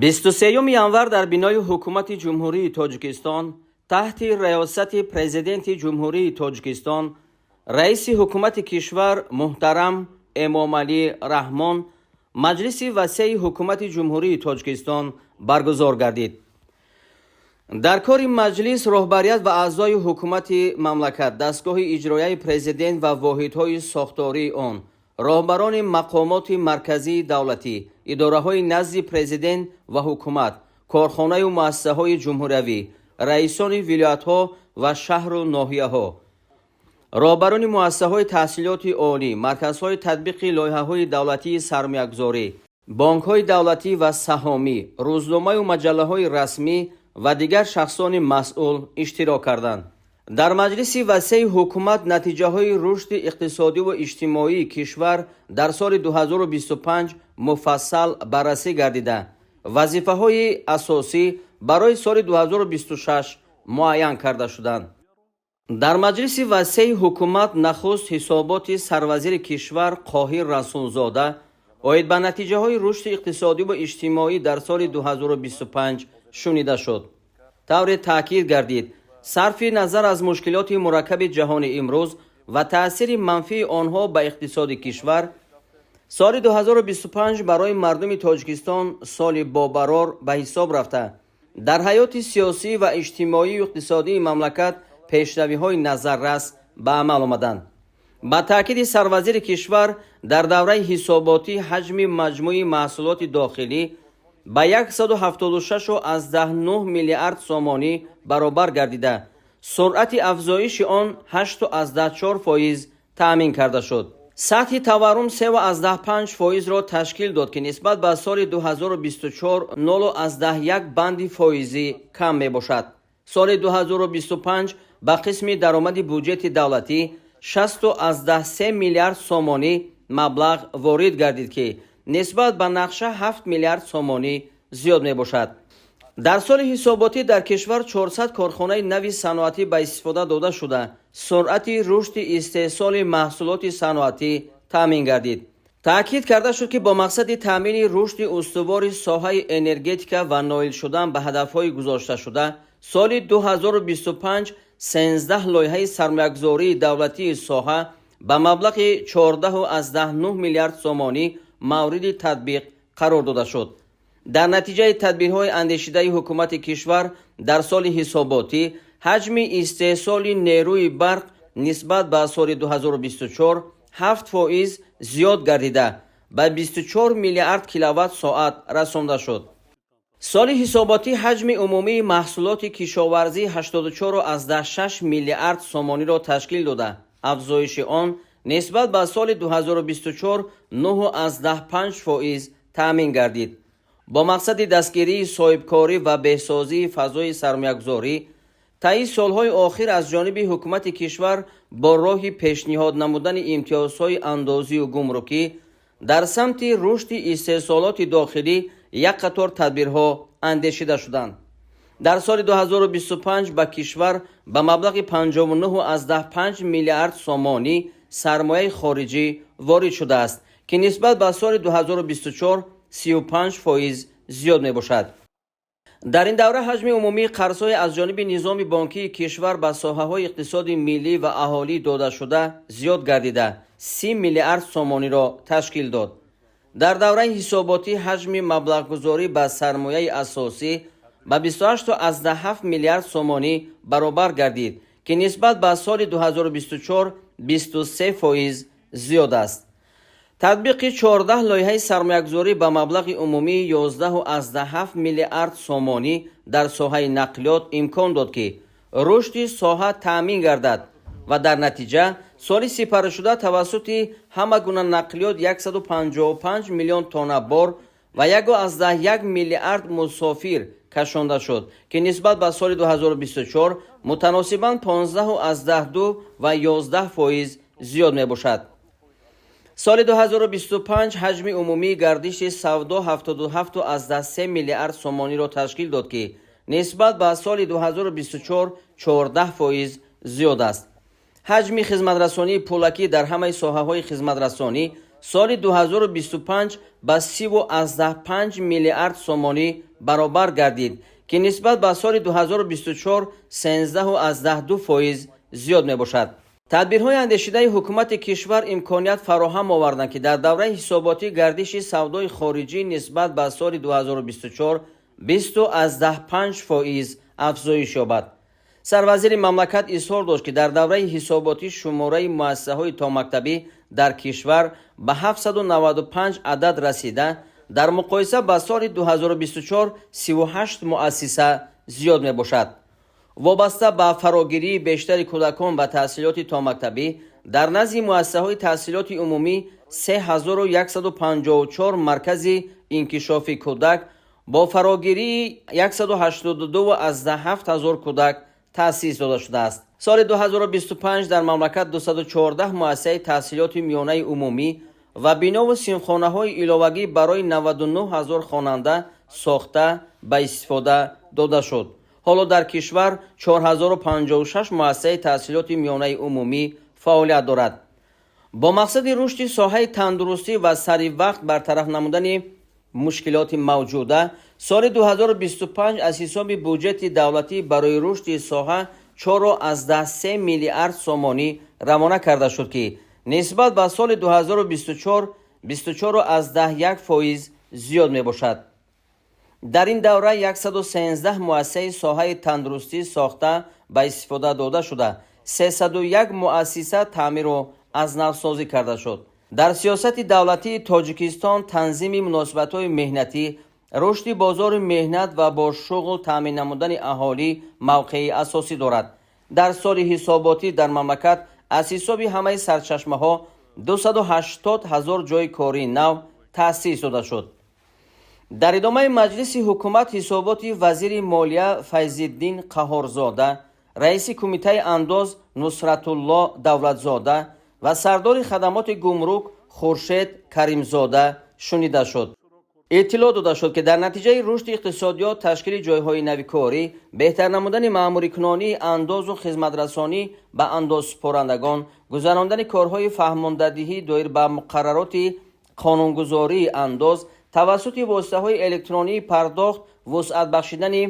23 январ дар бинои Ҳукумати Ҷумҳурии Тоҷикистон таҳти раёсати Президенти Ҷумҳурии Тоҷикистон, раиси ҳукумати кишвар муҳтарам Эмомалӣ Раҳмон маҷлиси васеи Ҳукумати Ҷумҳурии Тоҷикистон баргузор гардид. Дар кори маҷлис роҳбарият ва аъзои ҳукумати мамлакат, дастгоҳи иҷроияи президент ва воҳидҳои сохтории он, роҳбарони мақомоти марказии давлатӣ, идораҳои назди президент ва ҳукумат, корхонаю муассисаҳои ҷумҳуриявӣ, раисони вилоятҳо ва шаҳру ноҳияҳо, роҳбарони муассисаҳои таҳсилоти олӣ, марказҳои татбиқи лоиҳаҳои давлатии сармоягузорӣ, бонкҳои давлатӣ ва саҳомӣ, рӯзномаю маҷаллаҳои расмӣ ва дигар шахсони масъул иштирок карданд. Дар маҷлиси васеи ҳукумат натиҷаҳои рушди иқтисодиву иҷтимоии кишвар дар соли 2025 муфассал баррасӣ гардида, вазифаҳои асосӣ барои соли 2026 муайян карда шуданд. Дар маҷлиси васеи ҳукумат нахуст ҳисоботи сарвазири кишвар Қоҳир Расулзода оид ба натиҷаҳои рушди иқтисодиву иҷтимоӣ дар соли 2025 шунида шуд. Тавре таъкид гардид, сарфи назар аз мушкилоти мураккаби ҷаҳони имрӯз ва таъсири манфии онҳо ба иқтисоди кишвар, соли 2025 барои мардуми Тоҷикистон соли бобарор ба ҳисоб рафта, дар ҳаёти сиёсӣ ва иҷтимоию иқтисодии мамлакат пешравиҳои назаррас ба амал омаданд. Ба таъкиди сарвазири кишвар, дар давраи ҳисоботӣ ҳаҷми маҷмӯи маҳсулоти дохилӣ ба 176,9 миллиард сомонӣ баробар гардида, суръати афзоиши он 8,4% таъмин карда шуд. Сатҳи таваррум 3,5 фоизро ташкил дод, ки нисбат ба соли 2024 0,1 банди фоизӣ кам мебошад. Соли 2025 ба қисми даромади буҷети давлатӣ 60,3 миллиард сомонӣ маблағ ворид гардид, ки нисбат ба нақша 7 миллиард сомонӣ зиёд мебошад. Дар соли ҳисоботӣ дар кишвар 400 корхонаи нави саноатӣ ба истифода дода шуда, суръати рушди истеҳсоли маҳсулоти саноатӣ таъмин гардид. Таъкид карда шуд, ки бо мақсади таъмини рушди устувори соҳаи энергетика ва ноил шудан ба ҳадафҳои гузошташуда, соли 2025 13 лоиҳаи сармоягузории давлатии соҳа ба маблағи 14,9 миллиард сомонӣ мавриди татбиқ қарор дода шуд. Дар натиҷаи тадбирҳои андешидаи ҳукумати кишвар дар соли ҳисоботӣ ҳаҷми истеҳсоли нерӯи барқ нисбат ба соли 2024 7% зиёд гардида, ба 24 миллиард киловатт соат расонда шуд. Соли ҳисоботӣ ҳаҷми умумии маҳсулоти кишоварзӣ 84,6 миллиард сомониро ташкил дода, афзоиши он нисбат ба соли 2024 9,5% таъмин гардид. Бо мақсади дастгирии соҳибкорӣ ва беҳсозии фазои сармоягузорӣ, таи солҳои охир аз ҷониби ҳукумати кишвар бо роҳи пешниҳод намудани имтиёзҳои андозию гумрукӣ дар самти рушди истеҳсолоти дохилӣ як қатор тадбирҳо андешида шуданд. Дар соли 2025 ба кишвар ба маблағи 59,5 миллиард сомонӣ сармояи хориҷӣ ворид шудааст, ки нисбат ба соли 2024 35% зиёд мебошад. Дар ин давра ҳаҷми умумии қарзҳои аз ҷониби низоми бонкии кишвар ба соҳаҳои иқтисоди миллӣ ва аҳолӣ додашуда зиёд гардида, 30 миллиард сомониро ташкил дод. Дар давраи ҳисоботӣ ҳаҷми маблағгузорӣ ба сармояи асосӣ ба 28,7 миллиард сомонӣ баробар гардид, ки нисбат ба соли 2024 23% зиёд аст. Татбиқи 14 лоиҳаи сармоягузорӣ ба маблағи умумии 11,7 миллиард сомонӣ дар соҳаи нақлиёт имкон дод, ки рушди соҳа таъмин гардад ва дар натиҷа соли сипаришуда тавассути ҳама гуна нақлиёт 155 миллион тонна бор ва 1,1 миллиард мусофир кашонда шуд, ки нисбат ба соли 2024 мутаносибан 15,2 ва 11% зиёд мебошад. Соли 2025 ҳаҷми умумии гардиши савдо 77,3 миллиард сомониро ташкил дод, ки нисбат ба соли 2024 14% зиёд аст. Ҳаҷми хизматрасонии пулакӣ дар ҳамаи соҳаҳои хизматрасонӣ соли 2025 ба 30,5 миллиард сомонӣ баробар гардид, ки нисбат ба соли 2024 13,2% зиёд мебошад. Тадбирҳои андешидаи ҳукумати кишвар имконият фароҳам оварданд, ки дар давраи ҳисоботӣ гардиши савдои хориҷӣ нисбат ба соли 2024 20,5% афзоиш ёбад. Сарвазири мамлакат изҳор дошт, ки дар давраи ҳисоботӣ шумораи муассисаҳои томактабӣ дар кишвар ба 795 адад расида, дар муқоиса ба соли 2024 38 муассиса зиёд мебошад. Вобаста ба фарогирии бештари кӯдакон ба таҳсилоти томактабӣ, дар назди муассисаҳои таҳсилоти умумӣ 3154 маркази инкишофи кӯдак бо фарогирии 182,7 ҳазор кӯдак таъсис дода шудааст. Соли 2025 дар мамлакат 214 муассисаи таҳсилоти миёнаи умумӣ ва бинову синфхонаҳои иловагӣ барои 99 ҳазор хонанда сохта ба истифода дода шуд. Ҳоло дар кишвар 4056 муассисаи таҳсилоти миёнаи умумӣ фаъолият дорад. Бо мақсади рушди соҳаи тандурустӣ ва сари вақт бартараф намудани мушкилоти мавҷуда, соли 2025 аз ҳисоби буҷети давлатӣ барои рушди соҳа 4,3 миллиард сомонӣ равона карда шуд, ки нисбат ба соли 2024 24,1% зиёд мебошад. Дар ин давра 113 муассисаи соҳаи тандурустӣ сохта ба истифода дода шуда, 301 муассиса таъмиру аз навсозӣ карда шуд. Дар сиёсати давлатии Тоҷикистон танзими муносибатҳои меҳнатӣ, рушди бозори меҳнат ва бо шуғл таъмин намудани аҳолӣ мавқеи асосӣ дорад. Дар соли ҳисоботӣ дар мамлакат аз ҳисоби ҳамаи сарчашмаҳо 280 ҳазор ҷойи кории нав таъсис дода шуд. Дар идомаи маҷлиси ҳукумат ҳисоботи вазири молия Файзиддин Қаҳорзода, раиси кумитаи андоз Нусратулло Давлатзода ва сардори хадамоти гумрук Хуршед Каримзода шунида шуд. Иттилоъ дода шуд, ки дар натиҷаи рушди иқтисодиёт, ташкили ҷойҳои нави корӣ, беҳтар намудани маъмурикунонии андозу хизматрасонӣ ба андозсупорандагон, гузарондани корҳои фаҳмондадиҳӣ доир ба муқаррароти қонунгузории андоз тавассути воситаҳои электронии пардохт, вусъат бахшидани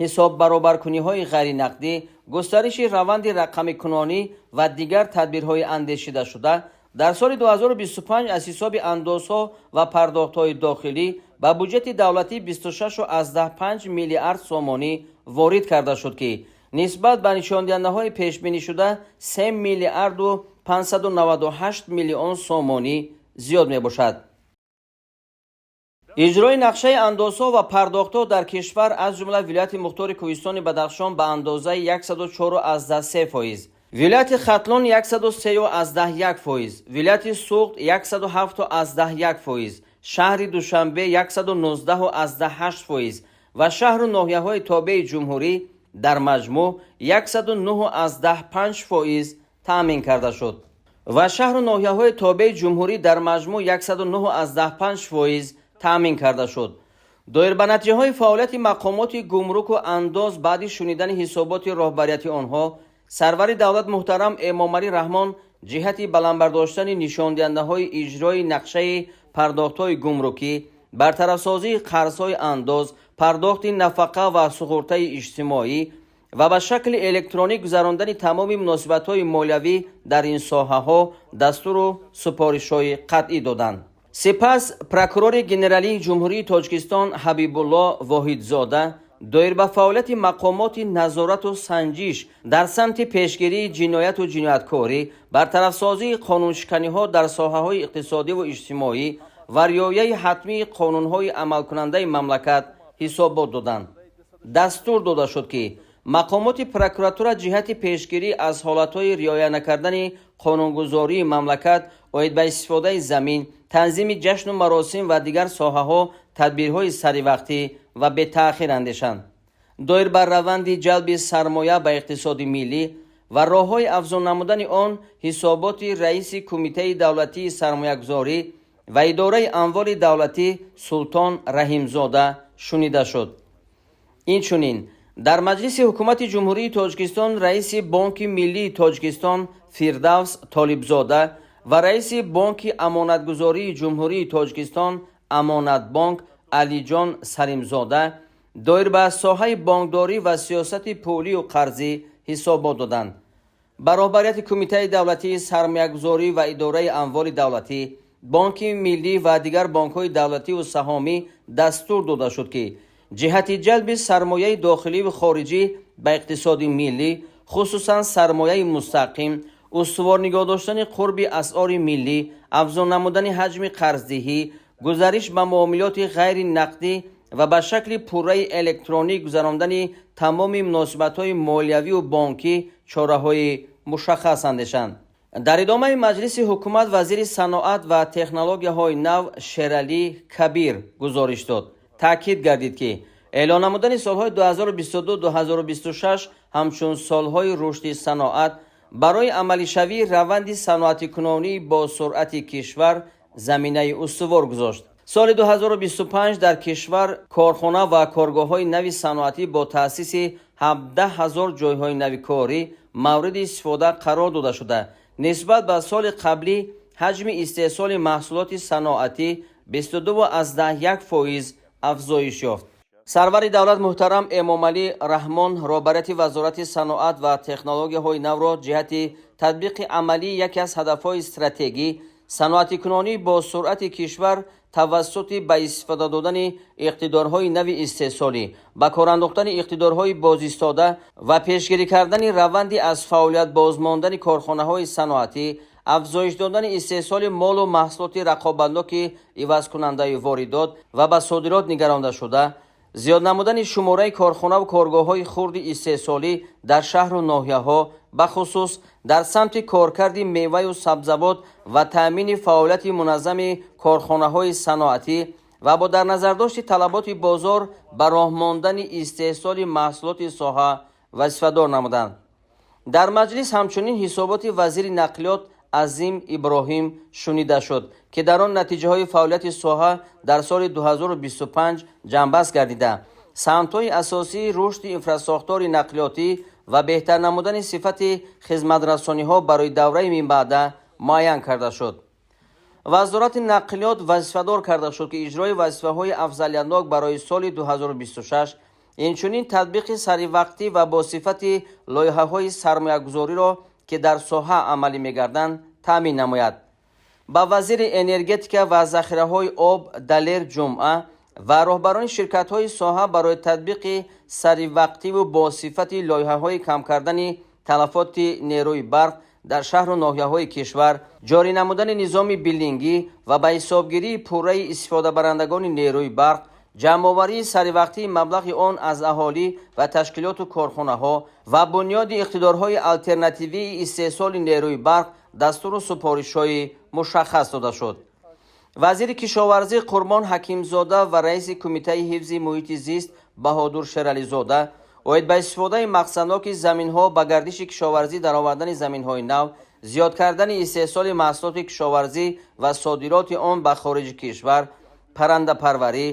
ҳисоббаробаркуниҳои ғайринақдӣ, густариши раванди рақамикунонӣ ва дигар тадбирҳои андешидашуда, дар соли 2025 аз ҳисоби андозҳо ва пардохтҳои дохилӣ ба буҷети давлатӣ 26,5 миллиард сомонӣ ворид карда шуд, ки нисбат ба нишондиҳандаҳои пешбинишуда 3 миллиарду 598 миллион сомонӣ зиёд мебошад. Иҷрои нақшаи андозҳо ва пардохтҳо дар кишвар, аз ҷумла вилояти мухтори Кӯҳистони Бадахшон, ба андозаи 104,3%, вилояти Хатлон 103,1%, вилояти Суғд 107,1%, шаҳри Душанбе 119,8% ва шаҳру ноҳияҳои тобеи ҷумҳурӣ дар маҷмӯъ 109,5% таъмин карда шуд ва шаҳру ноҳияҳои тобеи ҷумҳурӣ дар маҷмӯъ 109,5% таъмин карда шуд. Доир ба натиҷаҳои фаъолияти мақомоти гумруку андоз баъди шунидани ҳисоботи роҳбарияти онҳо, сарвари давлат муҳтарам Эмомалӣ Раҳмон ҷиҳати баландбардоштани нишондиҳандаҳои иҷрои нақшаи пардохтҳои гумрукӣ, бартарафсозии қарзҳои андоз, пардохти нафақа ва суғуртаи иҷтимоӣ ва ба шакли электронӣ гузарондани тамоми муносибатҳои молиявӣ дар ин соҳаҳо дастуру супоришҳои қатъӣ доданд. Сипас прокурори генералии Ҷумҳурии Тоҷикистон Ҳабибулло Воҳидзода доир ба фаъолияти мақомоти назорату санҷиш дар самти пешгирии ҷинояту ҷинояткорӣ, бартарафсозии қонуншиканиҳо дар соҳаҳои иқтисодиву иҷтимоӣ ва риояи ҳатмии қонунҳои амалкунандаи мамлакат ҳисобот доданд. Дастур дода шуд, ки мақомоти прокуратура ҷиҳати пешгирӣ аз ҳолатҳои риоя накардани қонунгузории мамлакат оид ба истифодаи замин, танзими ҷашну маросим ва дигар соҳаҳо тадбирҳои саривақтӣ ва бетаъхир андешанд. Доир ба раванди ҷалби сармоя ба иқтисоди миллӣ ва роҳҳои афзун намудани он ҳисоботи раиси Кумитаи давлатии сармоягузорӣ ва идораи амволи давлатӣ Султон Раҳимзода шунида шуд. Инчунин дар маҷлиси ҳукумати Ҷумҳурии Тоҷикистон раиси Бонки миллии Тоҷикистон Фирдавс Толибзода ва раиси Бонки амонатгузории Ҷумҳурии Тоҷикистон Амонатбонк Алиҷон Салимзода Доир ба соҳаи бонкдорӣ ва сиёсати пулию қарзӣ ҳисобот доданд. Ба роҳбарияти Кумитаи давлатии сармоягузорӣ ва идораи амволи давлатӣ, Бонки миллӣ ва дигар бонкҳои давлативу саҳомӣ дастур дода шуд, ки ҷиҳати ҷалби сармояи дохиливу хориҷӣ ба иқтисоди миллӣ, хусусан сармояи мустақим, устувор нигоҳ доштани қурби асъори миллӣ, афзун намудани ҳаҷми қарздиҳӣ, гузариш ба муомилоти ғайри нақдӣ ва ба шакли пурраи электронӣ гузарондани тамоми муносибатҳои молиявию бонкӣ чораҳои мушаххас андешанд. Дар идомаи маҷлиси ҳукумат вазири саноат ва технологияҳои нав Шералӣ Кабир гузориш дод. Таъкид гардид, ки эълон намудани солҳои 2022-2026 ҳамчун солҳои рушди саноат барои амалишавии раванди саноатикунонии бо суръати кишвар заминаи устувор гузошт. Соли 2025 дар кишвар корхона ва коргоҳҳои нави саноатӣ бо таъсиси 17 ҳазор ҷойҳои нави корӣ мавриди истифода қарор дода шуда, нисбат ба соли қаблӣ ҳаҷми истеҳсоли маҳсулоти саноатӣ 22,1% афзоиш ёфт. Сарвари давлат муҳтарам Эмомалӣ Раҳмон роҳбарияти Вазорати саноат ва технологияҳои навро ҷиҳати татбиқи амалии яке аз ҳадафҳои стратегӣ, саноатикунонӣ бо суръати кишвар тавассути ба истифода додани иқтидорҳои нави истеҳсолӣ, ба кор андохтани иқтидорҳои бозистода ва пешгирӣ кардани раванди аз фаъолият бозмондани корхонаҳои саноатӣ, афзоиш додани истеҳсоли молу маҳсулоти рақобатноки ивазкунандаи воридот ва ба содирот нигарондашуда, зиёд намудани шумораи корхонаву коргоҳҳои хурди истеҳсолӣ дар шаҳру ноҳияҳо, бахусус дар самти коркарди меваю сабзавот ва таъмини фаъолияти муназзами корхонаҳои саноатӣ ва бо дар назардошти талаботи бозор ба роҳ мондани истеҳсоли маҳсулоти соҳа вазифадор намуданд. Дар маҷлис ҳамчунин ҳисоботи вазири нақлиёт Азим Иброҳим шунида шуд, ки дар он натиҷаҳои фаъолияти соҳа дар соли 2025 ҷамъбаст гардида, самтҳои асосии рушди инфрасохтори нақлиётӣ ва беҳтар намудани сифати хизматрасониҳо барои давраи минбаъда муайян карда шуд. Вазорати нақлиёт вазифадор карда шуд, ки иҷрои вазифаҳои афзалиятнок барои соли 2026, инчунин татбиқи саривақтӣ ва бо сифати лоиҳаҳои сармоягузориро, ки дар соҳа амалӣ мегарданд, таъмин намояд. Ба вазири энергетика ва захираҳои об Далер Ҷумъа ва роҳбарони ширкатҳои соҳа барои татбиқи саривақтиву бо сифати лоиҳаҳои кам кардани талафоти нерӯи барқ дар шаҳру ноҳияҳои кишвар, ҷорӣ намудани низоми биллингӣ ва ба ҳисобгирии пурраи истифодабарандагони нерӯи барқ, ҷамъоварии саривақтии маблағи он аз аҳолӣ ва ташкилоту корхонаҳо ва бунёди иқтидорҳои алтернативии истеҳсоли нерӯи барқ дастуру супоришҳои мушаххас дода шуд. Вазири кишоварзӣ Қурбон Ҳакимзода ва раиси Кумитаи ҳифзи муҳити зист Баҳодур Шерализода оид ба истифодаи мақсадноки заминҳо, ба гардиши кишоварзӣ даровардани заминҳои нав, зиёд кардани истеҳсоли маҳсулоти кишоварзӣ ва содироти он ба хориҷи кишвар, паррандапарварӣ,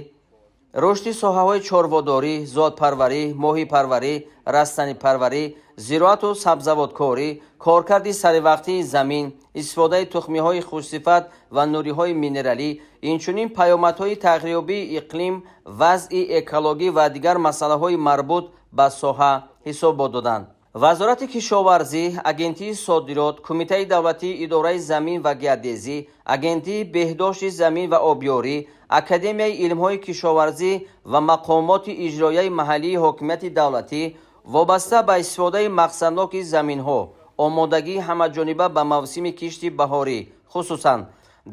рушди соҳаҳои чорводорӣ, зодпарварӣ, моҳипарварӣ, растанипарварӣ, зироату сабзавоткорӣ, коркарди саривақтии замин, истифодаи тухмиҳои хушсифат ва нуриҳои минералӣ, инчунин паёмадҳои тағйирёбии иқлим, вазъи экологӣ ва дигар масъалаҳои марбут ба соҳа ҳисобот доданд. Вазорати кишоварзӣ, Агентии содирот, Кумитаи давлатии идораи замин ва геодезӣ, Агентии беҳдошти замин ва обёрӣ, Академияи илмҳои кишоварзӣ ва мақомоти иҷроияи маҳаллии ҳокимияти давлатӣ вобаста ба истифодаи мақсадноки заминҳо, омодагии ҳамаҷониба ба мавсими кишти баҳорӣ, хусусан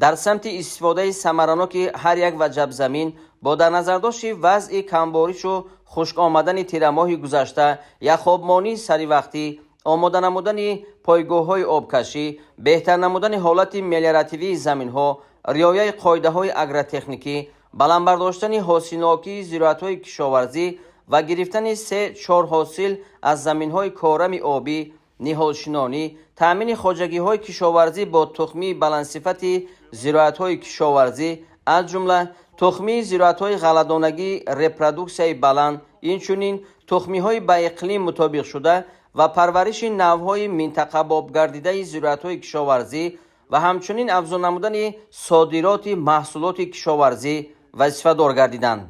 дар самти истифодаи самараноки ҳар як ваҷаб замин, бо дар назардошти вазъи камборишу хушк омадани тирамоҳи гузашта, яхобмонии саривақтӣ, омода намудани пойгоҳҳои обкашӣ, беҳтар намудани ҳолати мелиоративии заминҳо, риояи қоидаҳои агротехникӣ, баланд бардоштани ҳосилнокии зироатҳои кишоварзӣ ва гирифтани 3-4 ҳосил аз заминҳои корами обӣ, ниҳолшинонӣ, таъмини хоҷагиҳои кишоварзӣ бо тухмии баландсифати зироатҳои кишоварзӣ, аз ҷумла тухмии зироатҳои ғалладонагӣ репродуксияи баланд, инчунин тухмиҳои ба иқлим мутобиқшуда ва парвариши навъҳои минтақабобгардидаи зироатҳои кишоварзӣ ва ҳамчунин афзун намудани содироти маҳсулоти кишоварзӣ вазифадор гардиданд.